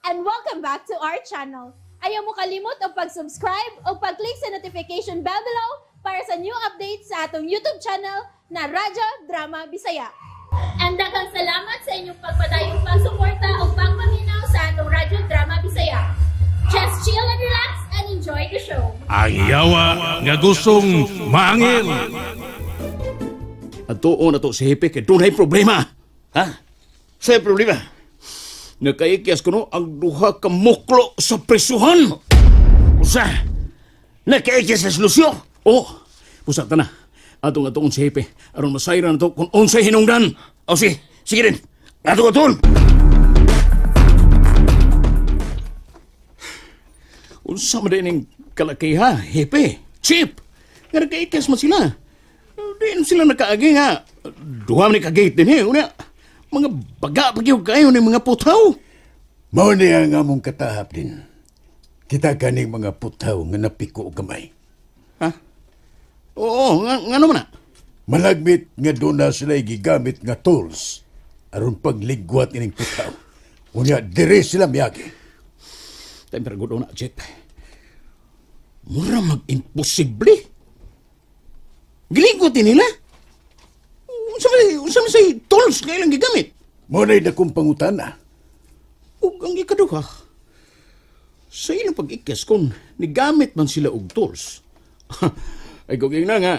And welcome back to our channel. Ayaw mo kalimot og pag-subscribe o pag-click sa notification bell below para sa new updates sa atong YouTube channel na Radyo Drama Bisaya. And daghang salamat sa inyong pagpadayong pagsuporta o pagpaminaw sa atong Radyo Drama Bisaya. Just chill and relax and enjoy the show. Ang yawa nga gustong maangil. Adtuon na to si Hepe kay dunay problema. Ha? Sa'yo problema? Nakaikyas kuno ang duha ka muklo sa presuhan. Usa? Nakaikyas sa solusyon? Oh, busa ta na. Atong atuon si Hepe aron masayran na to kung unsay hinungdan. O sige, sige din. Atong atuon. Unsa man din ning kalakiha, Hepe? Chief! Nga nakaikyas man sila. Di sila nakaagi nga. Duha man ni ka-gate din eh. Una, mga baga pag kayo ni mga putaw. Mao ni ang among katahap din. Kita kaning mga putaw nga napiko og gamay. Ha? Oo, nga naman na. Malagmit nga doon na sila gigamit nga tools aron pagligwat ining putaw. Unya, dire sila miyagi. Temper good na, Jeff. Mura mag-imposible. Giligwat din nila. Unsa man say tools nga ilang gigamit? Mao na'y dakong pangutana. Ug ang ikaduha, sa ilang pag-ikyas kung nigamit man sila og tools. Ay kung na nga,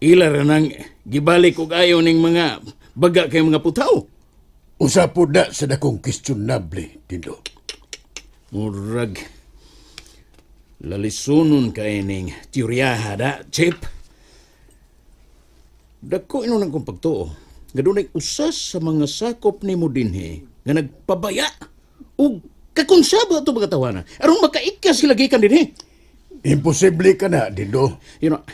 ila ra nang gibalik og ayo ning mga baga kay mga putaw. Usa po na sa dakong questionable, Dindo. Murag, lalisunon kay ning teoryaha da, Chip. Dako ino nang kong pagtuo nga dunay usa sa mga sakop nimo dinhi nga nagpabaya ug kakonsaba ato mga tawana aron makaikyas sila gikan dinhi. Imposible ka na, Dindo. You know,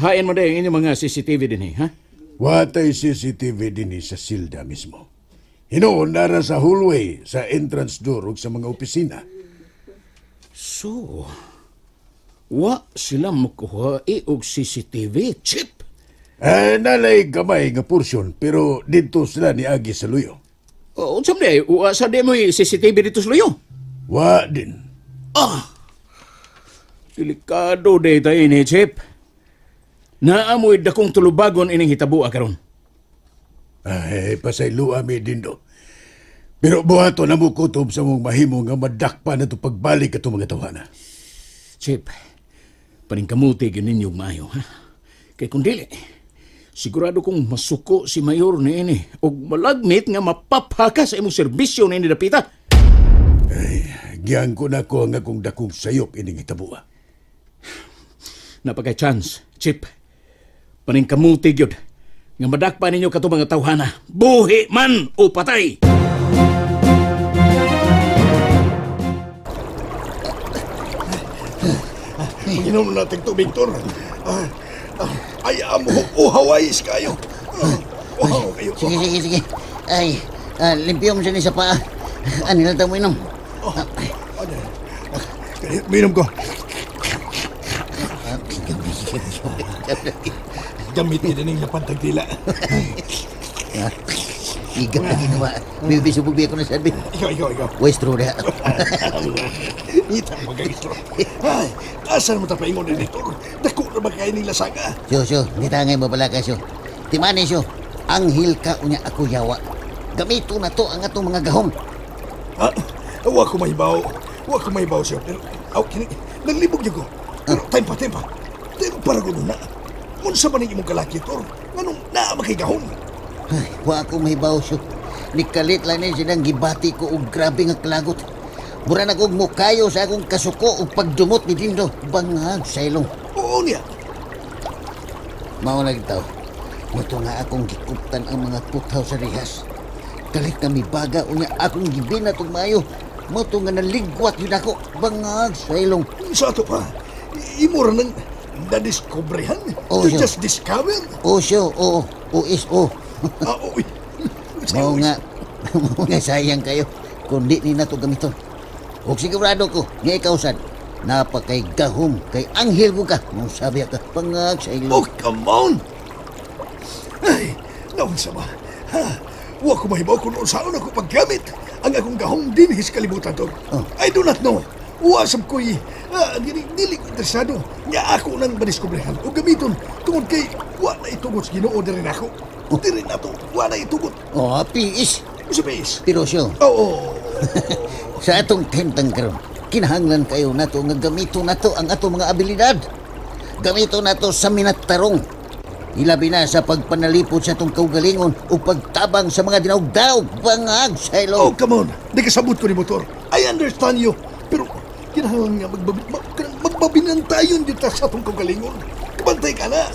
hain mo dahil inyong mga CCTV dinhi, ha? Watay CCTV dinhi sa silda mismo. Hinoon nara sa hallway, sa entrance door ug sa mga opisina. So, wa sila makuha og CCTV, Chip. Nalay gamay nga porsyon, pero dito sila niagi sa luyo. Unsa man di? Sa di mo'y CCTV dito sa luyo? Wa din. Ah! Delikado day tayo ni Chip. Naamoy dakong tulubagon ining hitabua karon. Ay, pasayloa mi Dindo. Pero buhato na mo kutob sa mong mahimo nga madakpa na ito pagbalik ato mga tawhana. Chip, paningkamuti gyud ninyo maayo, ha? Kay kung dili, sigurado kong masuko si Mayor niini og malagmit nga mapaphaka sa imong serbisyo niini dapita. Ay, giyang ko na ko ang akong dakong sayop ining hitabua. Napakay chance, Chip. Paningkamuti gyud nga madakpa ninyo kato mga tawhana. Buhi man o patay. Inom natin tubig, Tor. Ay, amo, uhawais kayo. Uhaw kayo. Sige. Ay, limpyo mo siya ni sa paa. Ano lang tayo mo inom? Minom ko. Gamit niya din yung lapantag tila. Igap na ginawa. Bibi, sububi ako na sabi. Ikaw. Westro na. Ita magagistro. Ay, asan mo tapaingon ni Tor? Dako na ba kayo nila saga? Syo, hindi tayo ngayon babala ka, syo. Timani, syo. Anghel ka, unya ako yawa. Gamito na to ang atong mga gahom. Ha? Wa ko mahibaw. Wa ko mahibaw, syo. Pero, aw, kini, naglibog niyo ko. Pero, time pa. Time para ko na. Unsa man ang imong kalaki, Tor? Nganong naa makigahom? Ay, wa ako mahibaw, syo. Nikalit lang ni silang gibati ko og grabe nga kalagot. Mura na kog mukayo sa akong kasuko og pagdumot ni Dindo. Bangag sa ilong. Oo niya. Mao na gitaw. Muto nga akong gikuptan ang mga putaw sa rehas. Kalit kami baga unya akong gibinat og maayo. Muto nga naligwat yun ako. Bangag sa ilong. Sa ato pa, imo ra nang nadiskobrehan? Oo, You sir. just discover? Oo, siyo. Oo. O is o. Ah, oo. Mao nga. Mao nga sayang kayo. Kundi ni nato gamiton. Og sigurado ko nga ikaw sad napakay gahom kay anghel ko ka. Mao sabi ka pangag sa ilong. Oh, come on. Ay, naunsa ba? Ha? Wa ko mahibaw kung unsaon ako paggamit ang akong gahong dinhi sa kalibutan, Tor. Oh. I do not know. Wa sab ko'y dili ko interesado nga ako nang madiskubrehan o gamiton tungod kay wa na itugot sa Ginoo diri nako. Diri nato, wa na itugot. Oh, piis. Sa piis. Pero siyo, Oo. sa atong tentang karon, kinahanglan kayo nato nga gamito nato ang atong mga abilidad. Gamito nato sa minatarong. Ilabi na sa pagpanalipod sa atong kaugalingon o pagtabang sa mga dinaog-daog, bangag sa Oh, ilong. come on. Di kasabot ko ni motor. I understand you. Pero kinahanglan nga magbabinantayon dito sa atong kaugalingon. Kabantay ka na.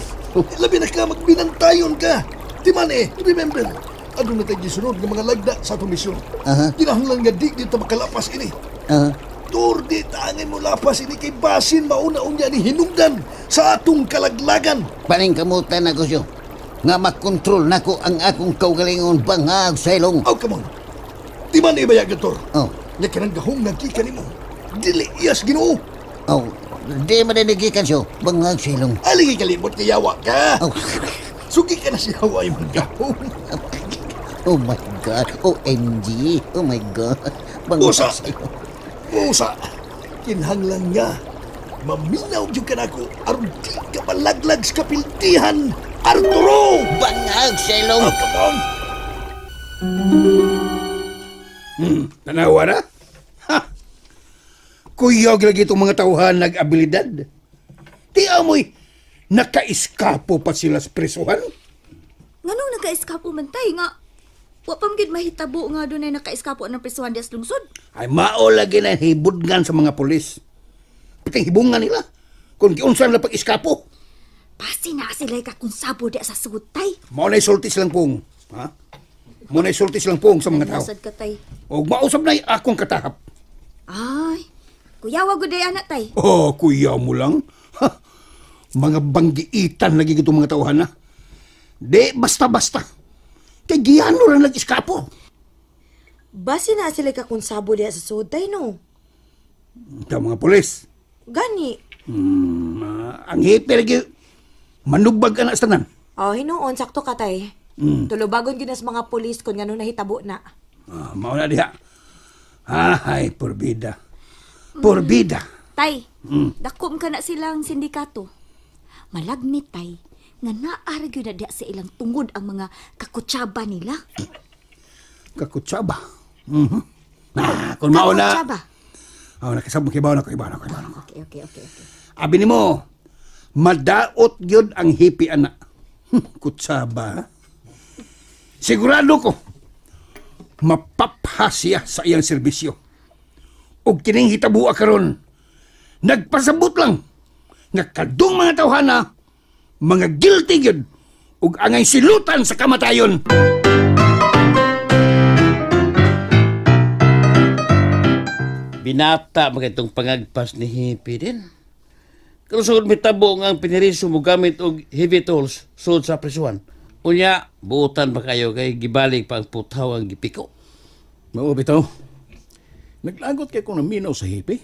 Labi na ka, magbinantayon ka. Di man eh, remember, aduna tayo gisunod ng mga lagda sa atong misyon. Aha. Kinahanglan nga di dito makalapas ini. Ah, Tor, di tangin mo lapas ini kay basin mauna-unya ni hinungdan sa atong kalaglagan. Paningkamutan ako siyo. Nga makontrol nako ang akong kaugalingon, bangag sa ilong. Oh, come on. Di man ibaya Tor. Oh, Nga kanang gahong nagkika nimo. Dili iyas Ginoo. oh, di maninigikan siyo, bangag sa ilong. Aligi kalimot kay yawa ka. Oh, Sugi ka na siya yawa imong gahong. oh my God, OMG, oh my God. Bangag Usa. sa ilong. Usa. Kinahanglan nga maminaw jud ka nako aron di ka malaglag sa kapiltihan. Arturo! Bangag sa ilong. Oh, come on. Tanawa na? Ha! Kuyog lagi itong mga tauhan nag-abilidad. Di amoy, nakaiskapo pa sila sa presuhan. Nganong nagka-eskapo man tay nga? Wa pa man gyud mahitabo nga dunay naka-eskapo ng prisuhan dias lungsod. Ay mao lagi na hibudngan sa mga polis. Pitang hibungan nila. Kung giunsan na pag-iskapo. Pasi na sila kakonsabo diya sa sugod tay. Mao na sulti silang pong. Ha? Mao na sulti silang pong sa mga tao. Nasad ka tay. Og mausab na akong katahap. Ay, kuyawa gud ay anak tay. Oh, kuya mo lang. Ha? Mga banggiitan lagi itong mga tauhan na. Di, basta-basta. Kay giyano lang nag-iskapo. Basi na sila kakonsabo diya sa sud tay no. Ito mga polis. Gani. Ang hipi lagi, manubag ka na sa tanan. Oh, hinuon sakto ka tay. Tulubagon gyud nas mga pulis kun ngano nahitabo na. Ah, mao na diha. Ay, porbida. Porbida. Tay, dakom ka na silang sindikato. Malagmit tay, nga naa gyud na diya sa ilang tungod ang mga kakutsaba nila. Kakutsaba. Mhm. Ah, kung mao na. Kakutsaba. Oh, nakasabot kibaw na ko, kibaw na ko, kibaw na ko. Okay. Abi nimo, madaot gyud ang hipi ana. Kutsaba. Sigurado ko, mapapha siya sa iyang serbisyo. Og kining hitabua karon, nagpasabot lang nga kadung mga tawhana, mga guilty gyud ug angay silutan sa kamatayon. Binata mga itong pangagpas ni Hippie din. Karon sugod mitabo nga ang piniriso mo gamit og heavy tools sud sa prisuhan. Unya, buutan ba kayo kay gibalik pa ang putaw ang gipiko. Mao bitaw. Naglagot kay ko naminaw sa hipi.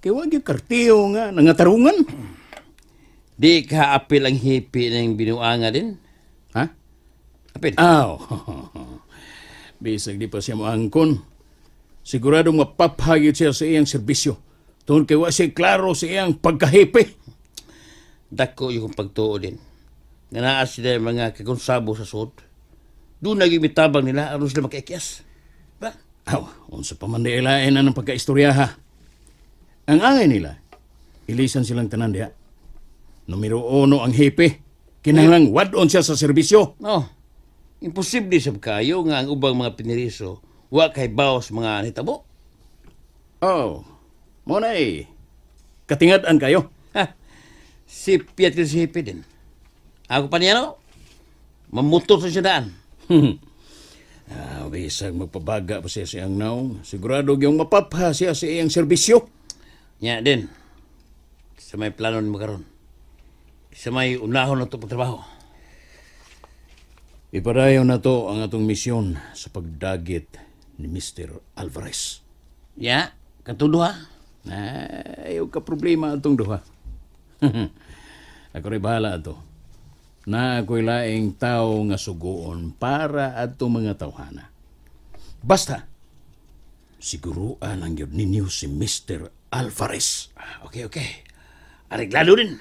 Kay wa gyud kartiyo nga nangatarungan. Di ka apil ang hippie ng binuanga din. Ha? Apil. Aw. Bisag di pa siya moangkon. Siguradong mapaphagit siya sa iyang serbisyo. Tungod kay wa siya klaro sa iyang pagkahipi. Dako yung pagtuo din. Nga naa sila yung mga kakonsabo sa sud. Doon naging mitabang nila aron sila makaikyas. Ba? Aw, unsa pa man di ilain na ng pagkaistorya ha. Ang angay nila, ilisan silang tanan diha. Numero 1 ang hipi. Kinahanglang wad-on siya sa serbisyo. No. Imposible sab kayo nga ang ubang mga piniriso wa kay baos mga nitabo. Oh, mo na eh. Katingad-an kayo. Ha. Si Piat si hippie din. Ako pa niya no? Mamutot sa siya daan. Ah, bisag magpabaga pa siya sa iyang naong. Sigurado yung mapapha siya sa iyang serbisyo. Nya din. Sa may plano ni karon. Sa may unahon na to pagtrabaho. Ipadayon na to ang atong misyon sa pagdagit ni Mr. Alvarez. Ya, katong duha. Ay, ayaw ka problema atong duha. Ako rin bahala ato. Na ako'y laing tao nga suguon para adto mga tawhana. Basta, siguruan ang yun ninyo si Mr. Alvarez. Okay, okay. Areglado din.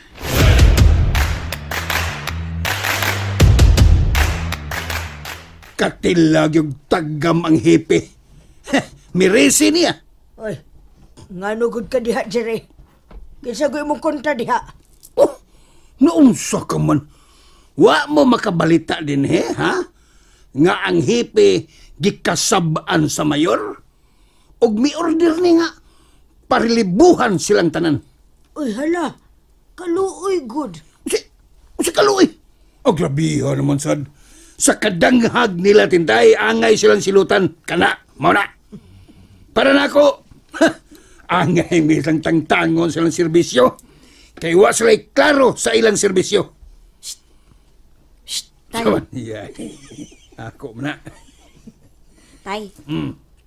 Katilag yung tagam ang hipi. Miresi niya. Oy, ngano gud ka diha, Jerry? Kinsa ko imong kontra diha? Oh, naunsa ka man. Wa mo makabalita din, he, ha? Nga ang hipi gikasabaan sa mayor? Og mi-order ni nga, parilibuhan silang tanan. Uy, hala, kaluoy good. Si kaluoy. O, grabihan naman, sad. Sa kadanghag nila, tintay, angay silang silutan. Kana, mao na. Para na ako, angay misang tangtangon silang serbisyo. Kay wa sila'y klaro sa ilang serbisyo. Shh, tay. Yeah. Ako na. Tay.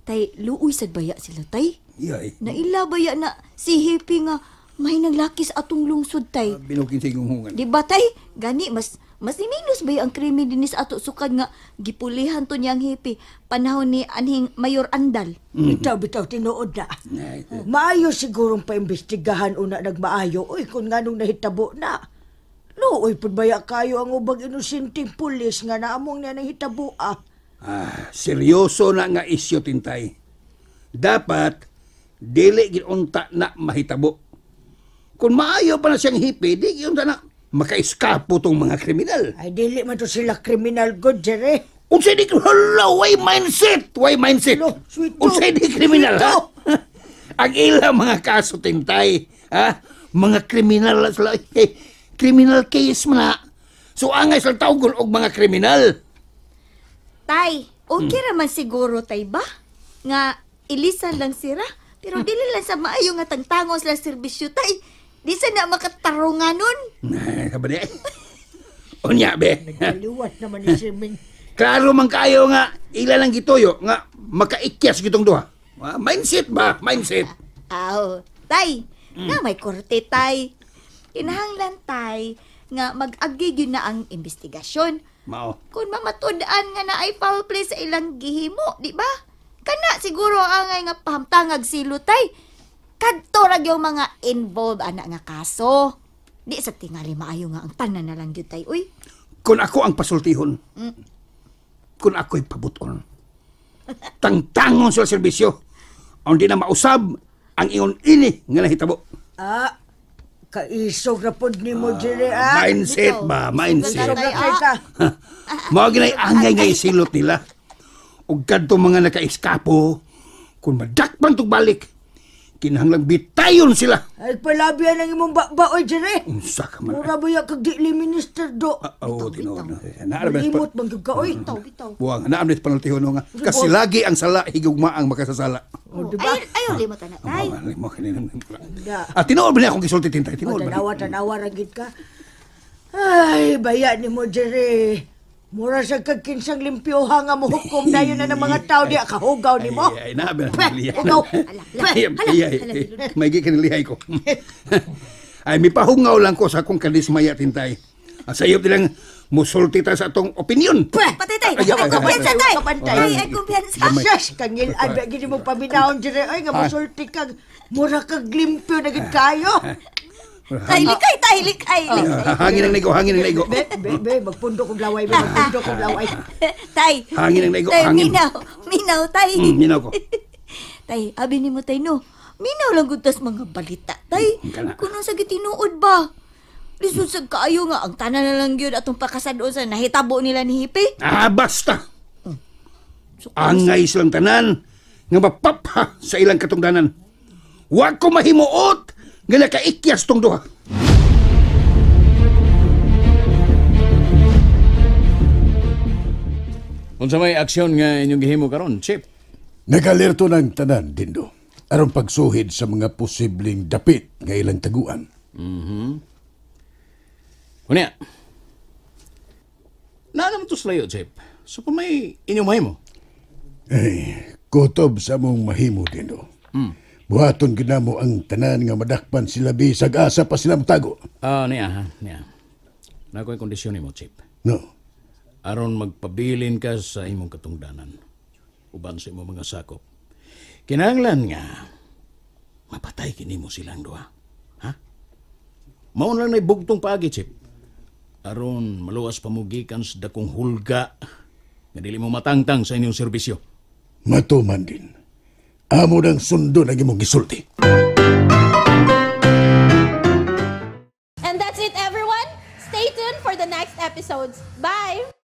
Tay, luoy sad baya sila, tay. Yay. Naila baya na si Happy nga may naglaki sa atong lungsod, tay. Binukin sa igunghungan. Di ba, tay? Gani, mas niminus baya ang krimen dinis ato sukad nga gipulihan to niyang Happy panahon ni anhing Mayor Andal. Bitaw, tinuod na. Maayo sigurong paimbestigahan una nagmaayo. Uy, kung nganong nahitabo na. Luoy pud baya kayo ang ubang inosenteng pulis nga naamong niya nahitabo, ah. Ah, seryoso na nga isyo, tintay. Dapat, dili ginunta na mahitabo. Kung maayo pa na siyang hipi, di ginunta na makaiskapo tong mga kriminal. Ay, dili man to sila kriminal good, Jerry. Unsay di, hala, why mindset? Why mindset? Unsay di kriminal, ha? Ang ilang mga kaso, tintay, ha? Mga kriminal, sila, eh, criminal case man na. So, angay sila tawgon og mga kriminal. Tay, okay raman siguro, tay ba? Nga, ilisan lang sira. Pero dili lang sa maayo nga tangtangon sila serbisyo, tay. Di sa na makatarungan nun. Ay, sabi niya. Unya, be. Nagkaliwat naman ni Sir Ming. Klaro man kayo nga, ila lang gituyo, nga makaikyas gitong duha. Mindset ba? Mindset. Aw, tay. Nga may korte, tay. Kinahanglan, tay, nga mag-agi yun na ang investigasyon. Mao. Kung mamatud-an nga na ay foul play sa ilang gihimo, di ba? Kana siguro angay nga pahamtangag silo, tay. Kadto ra gyud mga involved ana nga kaso. Di sa tingali maayo nga ang tanan na lang gyud, tay. Uy. Kung ako ang pasultihon, kung ako'y pabuton, tangtangon sa serbisyo, ang di na mausab ang ingon ini nga nahitabo. Ah, kaisog na pod nimo, Jerry, ah. Mindset ba? Mindset. Isog na kay ka. Mao ginay angay nga isilot nila. Ug kadto mga naka-eskapo, kung madakpan tug balik, kinahanglang bitayon sila. Ay, palabian ang imong bakba, oy, Jerry. Unsa ka man. Mura ba ya kag di minister do? Oo, tinuod. Malimot man gyud ka, oy. Bitaw, bitaw. Buwang, naam ni panultihon nga. Kasi lagi ang sala, higugma ang makasasala. Oh, di ba? Ay, ayaw limot na, tay. Ah, tinuod ba niya akong gisulti, tintay? Tinuod ba? Tanawa, tanawa ra gid ka. Ay, baya ni mo, Jerry. Mura sa kagkinsang limpyoha nga mohukom na yun na ng mga tao diya kahugaw ni mo. Ay, nabi na nilihay. Hugaw. May gikinilihay ko. Ay, mipahungaw lang ko sa akong kadismaya, tintay. Sa iyo nilang musulti ta sa atong opinion. Patay, tay. Ay, kumpiyansa, tay. Ay, ay, kumpiyansa. Asas, kangil-an, ba gini mong paminahon, Jerry. Ay, nga musulti ka. Mura kag limpyo na gid kayo. Tay, likay, tay, likay. Hangin ang naigo, hangin ang naigo. Be, be, be, magpundo kong laway, be, magpundo kong laway. Tay. Hangin ang naigo, hangin. Minaw, minaw, tay. Minaw ko. Tay, abi ni mo, tay, no. Minaw lang gud tas mga balita, tay. Kuno sa gitinuod ba? Lisod sa kaayo nga, ang tanan na lang yun atong pakasad-on sa nahitabo nila ni Hipi. Ah, basta. Angay silang tanan nga mapapha sa ilang katungdanan. Wa ko mahimuot nga nakaikyas tong duha. Unsa may aksyon nga inyong gihimo karon, Chief? Nagalerto ng tanan, Dindo, aron pagsuhid sa mga posibleng dapit nga ilang taguan. Unya, naa naman to sa layo, Chief. So kung may inyong mahimo? Ay, kutob sa mong mahimo, Dindo. Buhaton ginamo ang tanan nga madakpan sila bisag asa pa sila motago. Ah, niya ha, niya. Na ko'y kondisyon nimo, Chief. No. Aron magpabilin ka sa imong katungdanan uban sa imong mga sakop. Kinahanglan nga mapatay kini mo silang duha. Ha? Mao lang na'y bugtong paagi, Chief. Aron maluwas pa mo gikan sa dakong hulga nga dili mo matangtang sa inyong serbisyo. Matuman din. Amo nang sundon ang imong gisulti. And that's it, everyone. Stay tuned for the next episodes. Bye!